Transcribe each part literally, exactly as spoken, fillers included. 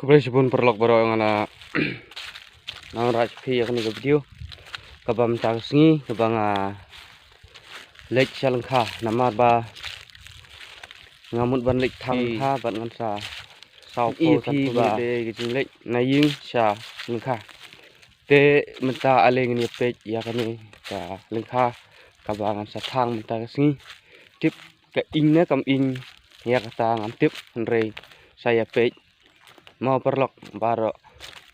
Khublei shibun paralok baroh, nga la nang rah sha phi ïa kane ka video kaba mynta ka sngi kaba nga leit sha lyngkha, namar ba nga mut ban leit thang lyngkha bad ngan sa saw phi ba ka jingleit na ïing sha lyngkha. Te mynta ale ngin ïa peit ïa kane ka lyngkha kaba ngan sa thang mynta ka sngi. Tip ka ing ne kam ing ïa kata ngam tip, hynrei sa ïa peit mo paralok baroh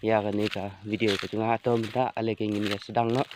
ïa kane ka video ka jong nga. To mynta ale ke ngin ïa sdang noh.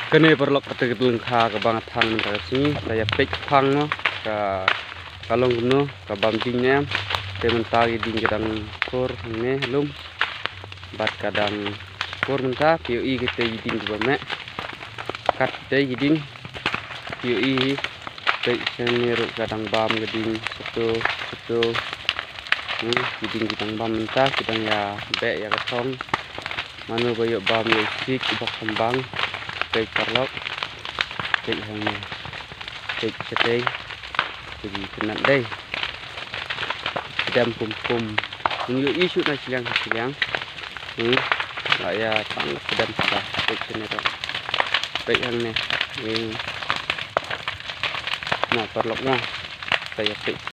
Kane paralok kata ka lyngkha kaba nga thang mynta ka sngi, ka ïa peit phang noh ka, ka long kumno, ka bam ding ne em. Te mynta ki ding ki dang kur hangne lum. Bad ka dang kur mynta, phi ïohi kata ki ding kiba meh. Kat kata ki ding, phi ïohi. Peit shane ruh ka dang bam ka ding, sato sato. Hmm, ki ding ki dang bam mynta, ki dang ïa beh ïa ka thong. Mano ba ïoh bam ïa u siej uba kham bang. Peit paralok. Peit hangne. Peit shatei. Peit ki kynat dei. Pdem kum kum. Ym ïohi shuh na shiliang shiliang. Hmm. La ïa tang pdem sha. Peit shane ruh. Peit hangne. Hmm. Na paralok na. Sa ïa peit.